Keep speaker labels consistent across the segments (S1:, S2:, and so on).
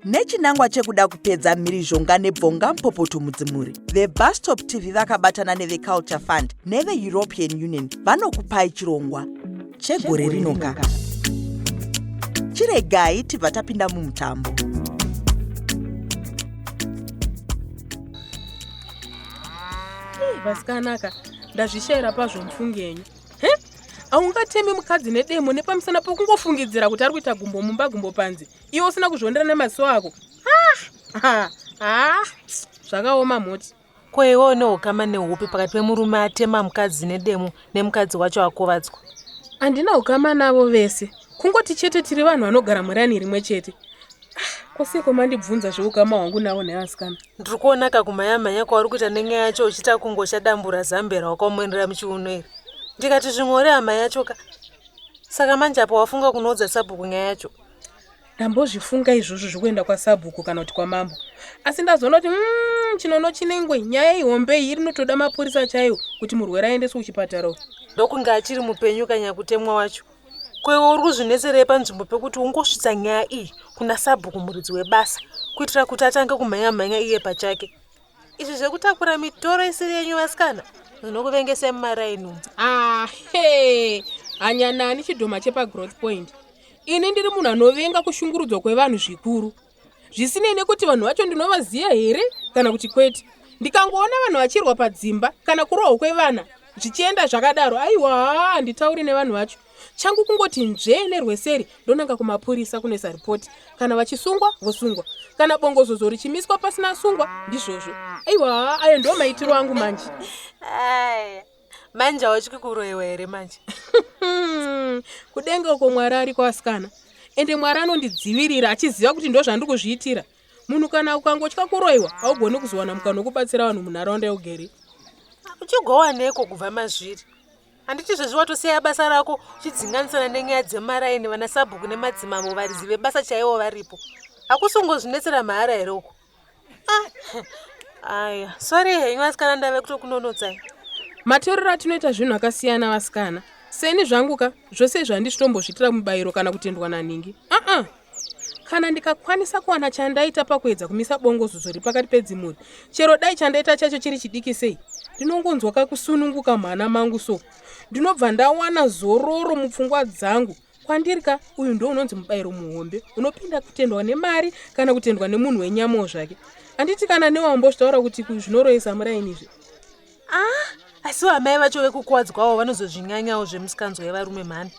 S1: Nechinangwa chekuda kupedza mhirizhonga nebvonga mupopoto mudzimuri, veBustop TV vakabatana neveCulture Fund neveEuropean Union vanokupai chirongwa chegore rinoka. Chiregai tibva tapinda mumutambo.
S2: Vasikanaka, ndazvishayira pazvo mufungenyu. He? Haungatemi mukadzi nedemo nepamusana pokungofungidzira kuti ari kuita gumbo mumba gumbo panze, iwe usina kuzvionera nemaziso ako. Ah! Ah! Zvakaoma mhoti.
S3: Ko iwe une ukama nehupi pakati pemurume atema mukadzi nedemo nemukadzi wacho akuvadzwa?
S2: Handina ukama navo vese. Kungoti chete tiri vanhu vanogara murani rimwe chete. Ah, kwaseko mandibvunza zveukama hwangu navo nevasikana.
S3: Ndiri kuona kakumhanya mhanya kwauri kuita nenyaya yacho uchiita kunge uchadambura zambera wakaomerera muchiuno iri. Ndikati zvimwe uri hama yacho ka. Saka manje apa wafunga kunoudza sabhuku nyaya yacho?
S2: Ndambozvifunga izvozvo zvekuenda kwasabhuku kana kuti kwamambo. Asi ndazoona kuti chinono chinengwe nyaya ihombe iyi rinotoda mapurisa chaiwo kuti murwere aendeswe kuchipatara.
S3: Ndokunge achiri mupenyu kanyakutemwa wacho. Ko iwe uri kuzvinetserei panzvimbo pekuti ungosvitsa nyaya iyi kuna sabhuku muridzi webasa kuitira kuti atange kumhanya mhanya iye pachake? Izvi zvekutakura mitoro isiri yenyu vasikana zvinokuvengesai mumaraini umu.
S2: Ah, he, hanya nani chidhoma chepagrowth point. Ini ndiri munhu anovenga kushungurudzwa kwevanhu zvikuru. Zvisinei nekuti vanhu vacho ndinovaziva here kana kuti kwete. Ndikangoona vanhu vachirwa padzimba kana kurohwa kwevana zvichienda zvakadaro, aiwa, handitauri nevanhu vacho. Changu kungoti nzvee nerweseri ndonanga kumapurisa kunoisa ripoti. Kana vachisungwa vosungwa, kana bongozozo richimiswa pasina sungwa ndizvozvo. Aiwa, ayo ndo maitiro angu manje.
S3: Aya, manje hautyi kuroiwa here manje?
S2: Kudenga uko Mwari ariko asikana, ende Mwari anondidzivirira achiziva kuti ndo zvandiri kuzviitira. Munhu kana ukangotya kuroiwa haugoni kuzowana mukana wekubatsira vanhu munharaunda yeugere.
S3: Uchigowaneko kubva mazviri? Handiti izvezvi watosiya basa rako uchidzinganisana nenyaya dzemaraini, vana sabhuku nemadzimambo varidzi vebasa chaivo varipo. Hakusi kungozvinetsera mahara here uko? Ah, aya, sorry henyu vasikana, ndave kutokunonotsai.
S2: Matorero atinoita zvinhu akasiyana vasikana. Seni zvangu ka, zvose izvi handizvitombozviitira mubayiro kana kutendwa nanhingi. Uh-uh. Kana ndikakwanisa kuwana chandaita pakuedza kumisa bongozozo riri pakati pedzimuri, chero dai chandaita chacho chiri chidiki sei, ndinongonzwa kakusununguka mhana mangu so. Ndinobva ndawana zororo mupfungwa dzangu. Kwandiri ka, uyu ndo unonzi mubayiro muhombe, unopinda kutendwa nemari kana kutendwa nemunhu wenyamawo zvake. Handiti kana newambozvitaura kuti zvinoroyesa muraini izvi.
S3: Ah, asi amai vacho vekukuwadzwawo vanozozvinyanyawo zvemusikanzwa yevarume mhani.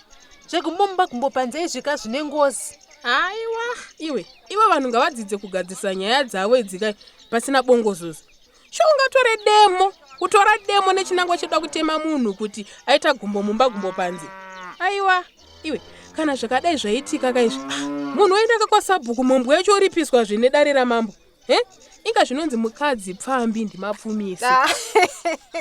S3: Zvegumbo mumba gumbo panze izvi ka zvine ngozi.
S2: Aiwa, iwe, iwe vanhu ngavadzidze kugadzirisa nyaya dzavo idzikai pasina bongozozo. Sho ungatore demo, kutora demo nechinangwa cheda kutema munhu kuti aita gumbo mumba gumbo panze. Aiwa, iwe, kana zvakadai zvaitika ka izvi, ah, munhu oenda ka kwasabhuku mhombwe yacho oripiswa zve nedare ramambo. He? Inga zvinonzi mukadzi pfambi ndimapfumisi.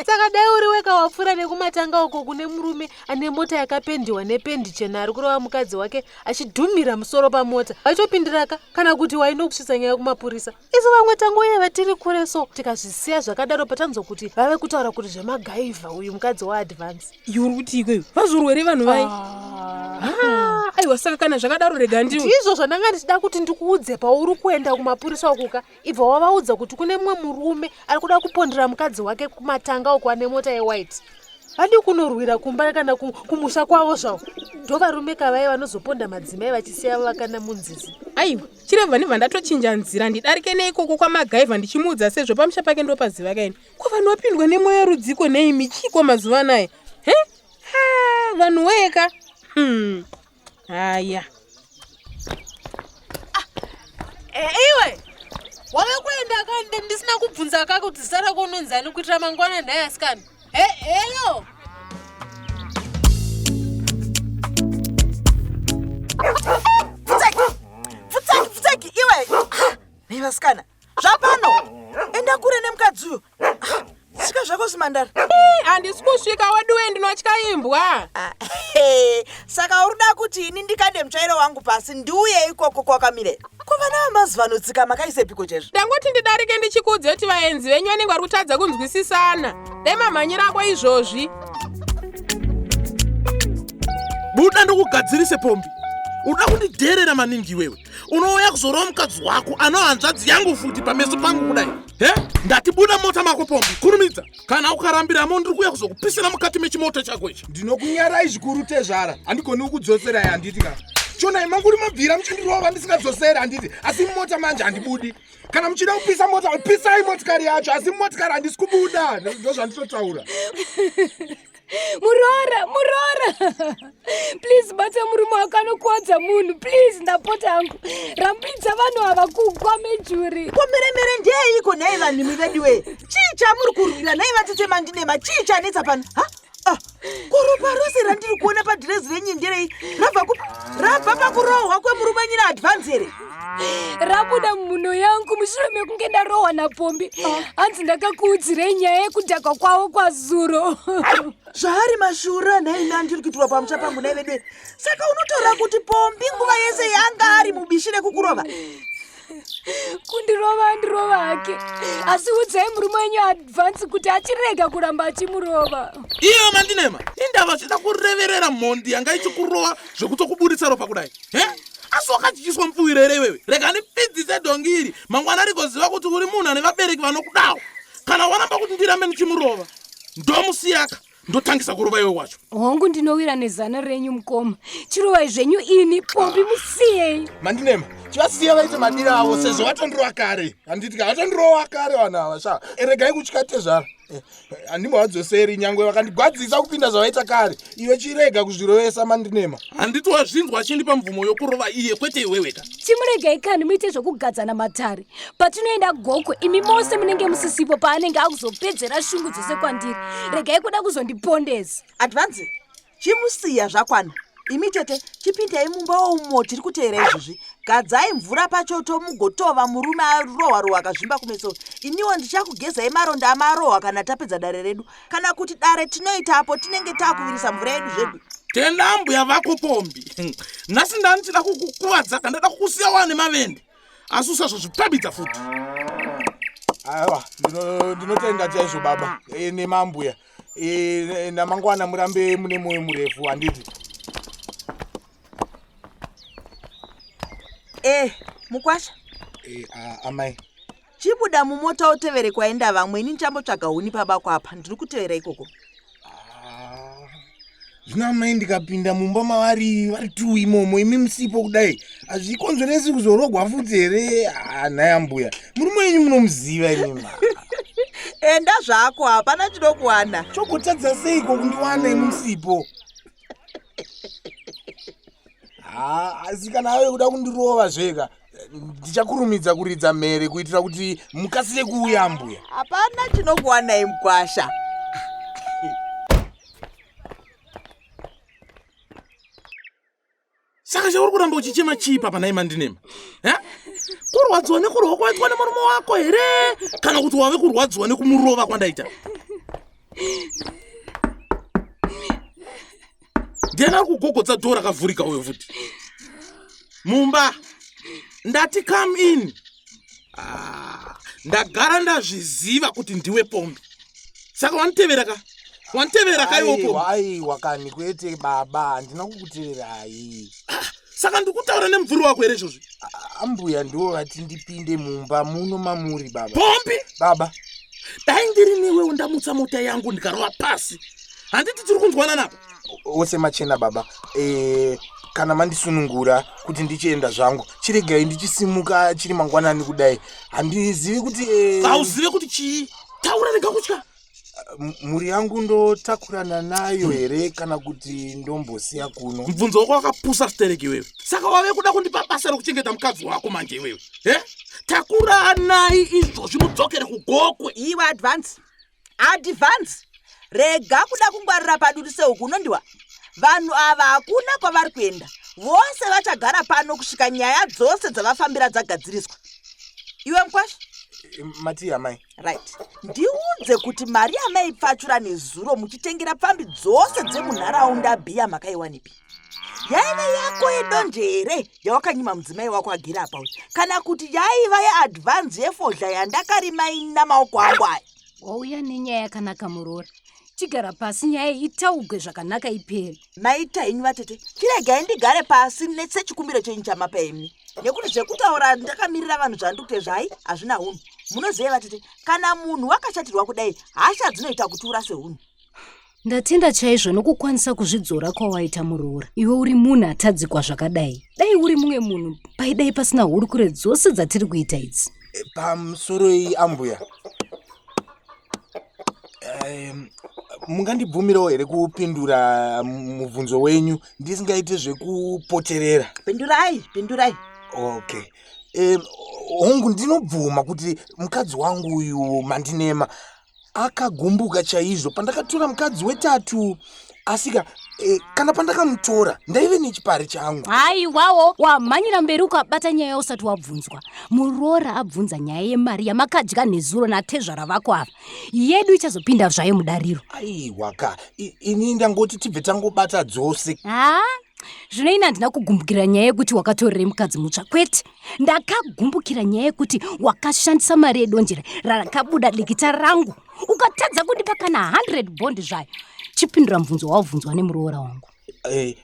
S3: Saka dai uri weka wapfuura nekumatanga uko kune murume ane mota yakapendiwa nependi chena ari kurova mukadzi wake achidhumira musoro pamota, waitopindiraka kana kuti wainokusvitsa nyaya kumapurisa. Isu vamwe tangouya vatiri kure so tikazvisiya zvakadaro patanzwa kuti vave kutaura kuti zvemagaivha uyu mukadzi waadvance.
S2: Iwe uri kuti ikweyo vazorwere vanhu vai? Ah, aiwa, saka kana zvakadaro rega ndiwe.
S3: Ndizvo zvandanga ndichida kuti ndikuudze pauri kuenda kumapurisa ukuka, ibva wavaudza kuti kune mumwe murume ari kuda kupondera mukadzi wake kumatanga uko ane mota yewhite. Vadi kunorwira kumba kana kumusha kwavo zvavo. Ndo varume kavai vanozoponda madzimai vachisiya vakana munzizi.
S2: Aiwa, chirevha ndibva ndatochinja nzira ndidarike neikoko kwamagaivha ndichimuudza sezvo pamusha pake ndopaziva kaini. Ko vanhu vapindwa nemweya rudziko nei michiko mazuva anaya? He? Ha, vanhu weka. Haya.
S3: Iwe wave kuenda ka ndisina kubvunza ka kuti zita rako unonzi ani kuitira mangwana nhai asikana. Hello.
S1: Pfutseki, pfutseki, pfutseki, iwe. Nei vasikana, zvapano. Enda kure nemukadzi uyo. Svika zvako simandara.
S2: Handisi kusvika weduwe, ndinotya imbwa.
S1: Ah, saka uri kuda kuti ini ndikande mutsvairo wangu pasi ndiuye ikoko kwakamire? Ko vana vamazuva ano tsika makaisepiko chaizvo?
S2: Ndangoti ndidarike ndichikuudze kuti vaenzi venyu vanenge vari kutadza kunzwisisana. Dai mamhanyira ako izvozvi.
S4: Buda ndikugadzirise pombi. Unoda kundidherera maningi iwewe. Unouya kuzorova mukadzi wako ano hanzvadzi yangu futi pameso pangu kudai. He? Ndati buda mota mako pombi. Kurumidza. Kana ukarambiramo ndiri kuuya kuzokupisira mukati mechimota chako ichi.
S5: Ndinokunyarai zvikuru tezvara. Handigoni kukudzoserai handiti ka. Chonai manguri mabvira muchindirova ndisingadzoseri handiti. Asi mota manje handibudi. Kana muchida kupisa mota pisai motikari yacho asi motikari handisi kubuda. Ndozvanditotaura.
S6: Muroora, muroora. Please bata murume wako anokuwadza munhu. Please ndapota hangu. Rambidza vanhu ava kugwa mejuri.
S1: Ko meremere ndeyeiko nhai vanhimi veduwe? Chii chamuri kurwira nhai vatete Mandinema? Chii chanetsa pano? Ha? Ah, ko ropa rose randiri kuona padhirezi renyu nderei? Rabva kupi? Rabva pakurohwa kwemurume nyina Advance here?
S6: Rabuda mumhuno yangu mushure mekunge ndarohwa napombi. Hanzi ndakakuudzirei nyaya yekudhakwa kwavo kwazuro.
S1: Zvaari mashura nhai nandiri kuitirwa pamusha pangu nhai veduwe. Saka unotaura kuti pombi nguva yese yanga ari mubishi rekukurova?
S6: Kundirova andirova hake, asi udzai murume wenyu Advance kuti achirega kuramba achimurova.
S4: Iyo Mandinema, indava uchida kureverera mhondi yanga ichikurova zvekutokuburitsa ropa kudai? He? Asi wakadyiswa mupfuwiro here iwewe? Rega ndipfidzise dhongi iri, mangwana rigoziva kuti uri munhu ane vabereki vanokudawo. Kana waramba kuti ndirambe ndichimurova, ndomusiyaka ndotangisa kurova iwe wacho.
S6: Hongu, ndinowira nezana renyu mukoma. Chirovai zvenyu ini, pombi musiyei.
S5: Mandinema, chivasiya vaite madiro avo sezvo vatondirova kare. Handiti ka vatondirova kare vanhu ava sha. Regai kutya tezvara. Handimbovadzoseri nyangwe vakandigwadzisa kupinda zvavaita kare. Iwe chirega kuzvirovesa Mandinema.
S4: Handiti wazvinzwa achindipa mvumo yokurova iye kwete iwewe ka?
S6: Chimuregai kani muite zvokugadzana matare. Patinoenda Gokwe imi mose munenge musisipo paanenge akuzopedzera shungu dzose kwandiri. Regai kuda kuzondipondesa.
S1: Advance, chimusiya zvakwana. Imi tete, chipindai mumba umo tiri kuteera izvozvi. Gadzai mvura pachoto mugotova murume arohwa rohwa akazvimba kumeso. Iniwo ndichakugezai maronda amarohwa kana tapedza dare redu. Kana kuti dare tinoita apo tinenge takuvirisa mvura yedu zvedu.
S4: Tenda mbuya vako pombi. Nhasi ndandichida kukukuvadza kana ndada kukusiya wane mavende. Asi usazozvipabidza futi.
S5: Aiwa, ndinotenda chaizvo baba nemambuya. Namangwana murambe mune mwoyo murefu handiti?
S1: Mukwasha.
S5: Amai.
S1: Chibuda mumota utevere kwaenda vamwe, ini ndichambotsvaga huni pabako apa, ndiri kutevera ikoko.
S5: Zvino amai, ndikapinda mumba mavari vari tu imomo imi musipo kudai, hazvikonzeresi kuzorogwa futi here? Nhai ambuya, murume wenyu munomuziva imima.
S1: Enda zvako, hapana chinokuwana.
S5: Chogotadza seiko kundiwana imi musipo? Asi kana ave kuda kundirova zvega, ndichakurumidza kuridza mhere kuitira kuti mukasire kuuya ambuya.
S1: Hapana chinokuwanai mukwasha.
S4: Saka chauri kuramba uchichema chii papa nhai Mandinema? Kurwadziwa nekurwa kwaitwa nemurume wako here, kana kuti wave kurwadziwa nekumurova kwandaita? Ndiani ari kugogodza dhoo rakavhurika uyo futi mumba? Ndati come in. Ndagara ndazviziva kuti ndiwe pombi. Saka wanditevera ka? Wanditevera ka iwe pombi?
S5: Aiwa kani, kwete baba, handina kukuteverai.
S4: Saka ndikutaura nemumvuri wako here izvozvi?
S5: Ambuya ndivo vati ndipinde mumba muno mamuri baba.
S4: Pombi!
S5: Baba.
S4: Dai ndiri newewo ndamutsa mota yangu ndikarova pasi. Handiti tiri kunzwana napa?
S5: Ose machena baba. Kana mandisunungura kuti ndichienda zvangu, chiregai ndichisimuka chiri mangwanani kudai. Handizivi kuti
S4: Hauzivi kuti chii? Taura, rega kutya.
S5: Mhuri yangu ndotakurana nayo here kana kuti ndombosiya kuno?
S4: Mubvunzo wako wakapusa stereki iwewe. Saka wave kuda kundipa basa rekuchengeta mukadzi wako manje iwewe? He? Takuranai izvozvi mudzokere kuGokwe.
S1: Iwe Advance, Advance, rega kuda kungwarira paduri sehuku unondiwa. Vanhu ava hakuna kwavari kuenda, vose vachagara pano kusvika nyaya dzose dzavafambira dzagadziriswa. Iwe mukwasha.
S5: Matii amai?
S1: Right, ndiudze kuti mari yamaipfachura nezuro muchitengera pfambi dzose dzemunharaunda bhiya makaiwanepi? Yaiva yako yedonje here yawakanyima mudzimai wako agere apa uyu, kana kuti yaiva yeadvanzi yefodya yandakarima ina maoko angu aya?
S6: Wauya nenyaya yakanaka muroora, chigara pasi nyaya iyi itaugwe zvakanaka ipere.
S1: Maita henyu vatete, chiregai ndigare pasi sechikumbiro chenyu chamapa imi, nekuti zvekutaura ndakamirira vanhu zvandiri kuita zvai hazvina hunhu. Munoziva vatete, kana munhu wakashatirwa kudai hasha dzinoita kuti urase hunhu.
S6: Ndatenda chaizvo nokukwanisa kuzvidzora kwawaita muroora. Iwe uri munhu atadzikwa zvakadai, dai uri mumwe munhu paidai pasina hurukure dzose dzatiri kuita idzi.
S5: Pamusoroi ambuya, mungandibvumirawo here kupindura mubvunzo wenyu ndisingaite zvekupoterera?
S1: Pindurai, pindurai.
S5: Okay, hongu, ndinobvuma kuti mukadzi wangu uyu Mandinema akagumbuka chaizvo pandakatora mukadzi wetatu, asika kana pandakamutora ndaive nechipari changu.
S6: Haiwawo, wamhanyira mberi ukabata nyaya usati wabvunzwa. Muroora abvunza nyaya yemari yamakadya nezuro natezvara vako ava. Yedu ichazopinda zvayo mudariro.
S5: Aiwa ka, ini ndangoti tibve tangobata dzose.
S6: Ha, zvino ini handina kugumbukira nyaya yekuti wakatorerei mukadzi mutsva, kwete. Ndakagumbukira nyaya yekuti wakashandisa mari yedonjere rakabuda dikita rangu ukatadza kundipa kana 100 bond zvayo. Chipindura mubvunzo wawabvunzwa nemuroora wangu.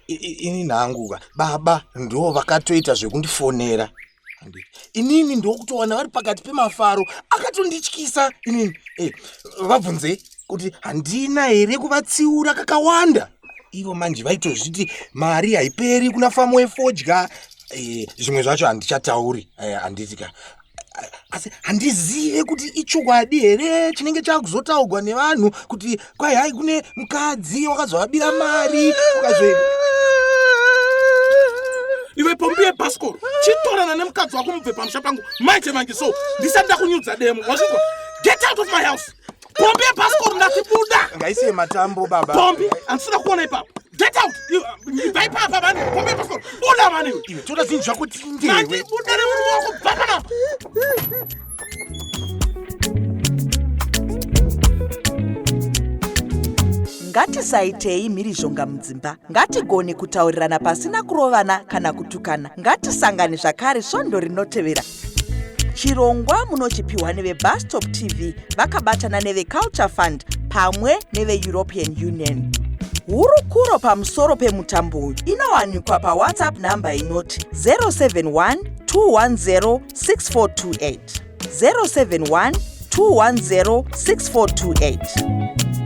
S5: Ini nhangu ka, baba ndo vakatoita zvekundifonera. Inini ndokutowana vari pakati pemafaro akatondityisa inini. Vabvunzei kuti handina here kuvatsiura kakawanda. Ivo manje vaitozviti mari haiperi kuna famu wefodya. Zvimwe zvacho handichatauri, handiti ka, asi handizive kuti ichokwadi here chinenge chakuzotaurwa nevanhu kuti kwai hai kune mukadzi wakazovabira mari ukazo.
S4: Iwe pombi yebhasikoro, chitorana nemukadzi wako mubve pamusha pangu manje manje, so ndisati ndakunyudza demo. Wazvinzwa? Get out of my house, pombi yebhasikoro, ndati buda.
S5: Ngaisiye matambo baba.
S4: Pombi, handisina kuona ipapo. Get out! Ibva ipapa mani, pombi yebhasikoro, buda mani iwe.
S5: Iwe tora zvinhu zvako tindewe.
S4: Mandi buda nemurume wako, bva panapa.
S1: Ngatisaitei mhirizhonga mudzimba, ngatigone kutaurirana pasina kurovana kana kutukana. Ngatisangane zvakare svondo rinotevera. Chirongwa munochipiwa neveBustop TV vakabatana neveCulture Fund pamwe neveEuropean Union. Hurukuro pamusoro pemutambo uyu inowanikwa paWhatsApp nhamba inoti 071 210 6428, 071 210 6428.